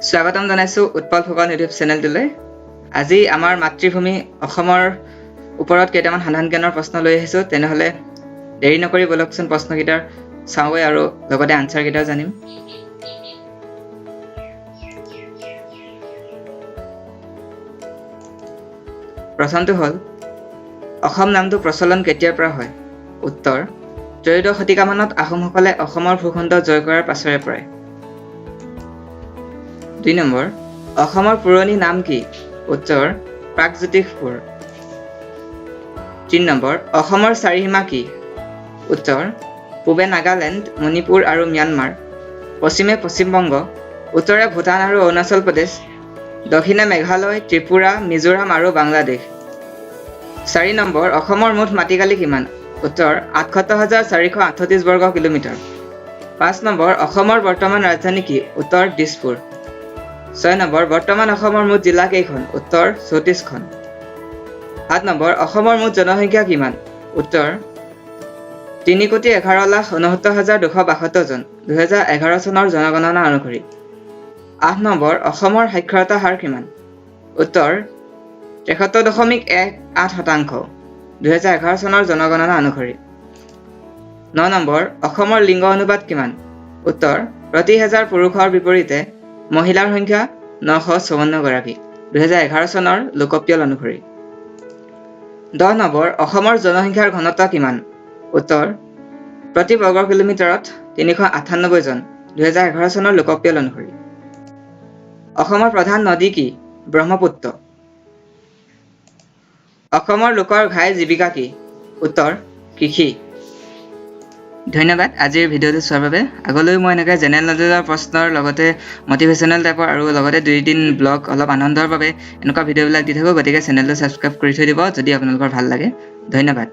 স্বাগতম জনাইছোঁ উৎপল ফুকন ইউটিউব চেনেলটোলৈ। আজি আমাৰ মাতৃভূমি অসমৰ ওপৰত কেইটামান সাধাৰণ জ্ঞানৰ প্ৰশ্ন লৈ আহিছোঁ। তেনেহ'লে দেৰি নকৰি ব'লকচোন প্ৰশ্নকেইটাৰ চাওঁগৈ আৰু লগতে আনচাৰকেইটাও জানিম। প্ৰথমটো হ'ল, অসম নামটো প্ৰচলন কেতিয়াৰ পৰা হয়? উত্তৰ, ত্ৰয়োদশ শতিকামানত আহোমসকলে অসমৰ ভূখণ্ড জয় কৰাৰ পাছৰে পৰাই। 2 নম্বৰ, অসমৰ পুৰণি নাম কি? উত্তৰ, প্ৰাগজ্যোতিষপুৰ। 3 নম্বৰ, অসমৰ চাৰিসীমা কি? উত্তৰ, পূবে নাগালেণ্ড, মণিপুৰ আৰু ম্যানমাৰ, পশ্চিমে পশ্চিমবংগ, উত্তৰে ভূটান আৰু অৰুণাচল প্ৰদেশ, দক্ষিণে মেঘালয়, ত্ৰিপুৰা, মিজোৰাম আৰু বাংলাদেশ। 4 নম্বৰ, অসমৰ মুঠ মাটিকালি কিমান? উত্তৰ, ৭৮,৪৩৮ বৰ্গ কিলোমিটাৰ। 5 নম্বৰ, অসমৰ বৰ্তমান ৰাজধানী কি? উত্তৰ, দিছপুৰ। 6 নম্বৰ, বৰ্তমান অসমৰ মুঠ জিলা কেইখন? উত্তৰ, ৩৪খন। 7 নম্বৰ, অসমৰ মুঠ জনসংখ্যা কিমান? উত্তৰ, ৩,১১,৬৯,২৭২ জন, ২০১১ চনৰ জনগণনা অনুসৰি। 8 নম্বৰ, অসমৰ সাক্ষৰতা হাৰ কিমান? উত্তৰ, ৭৩.১৮ শতাংশ, ২০১১ চনৰ জনগণনা অনুসৰি। 9 নম্বৰ, অসমৰ লিংগ অনুপাত কিমান? উত্তৰ, প্ৰতি হেজাৰ পুৰুষৰ বিপৰীতে মহিলাৰ সংখ্যা ৯৫৪ গৰাকী, ২০১১ চনৰ লোকপিয়ল অনুসৰি। 10 নম্বৰ, অসমৰ জনসংখ্যাৰ ঘনত্ব কিমান? উত্তৰ, প্ৰতি বৰ্গ কিলোমিটাৰত ৩৯৮ জন, ২০১১ চনৰ লোকপিয়ল অনুসৰি। অসমৰ প্ৰধান নদী কি? ব্ৰহ্মপুত্ৰ। অসমৰ লোকৰ ঘাই জীৱিকা কি? উত্তৰ, কৃষি। ধন্যবাদ আজিৰ ভিডিঅ'টো চোৱাৰ বাবে। আগলৈও মই এনেকৈ জেনেৰেল নলেজৰ প্ৰশ্নৰ লগতে মটিভেশ্যনেল টাইপৰ আৰু লগতে দুই-দিন ব্লগ অলপ আনন্দৰ বাবে এনেকুৱা ভিডিঅ'বিলাক দি থাকোঁ। গতিকে চেনেলটো ছাবস্ক্ৰাইব কৰি থৈ দিব যদি আপোনালোকৰ ভাল লাগে। ধন্যবাদ।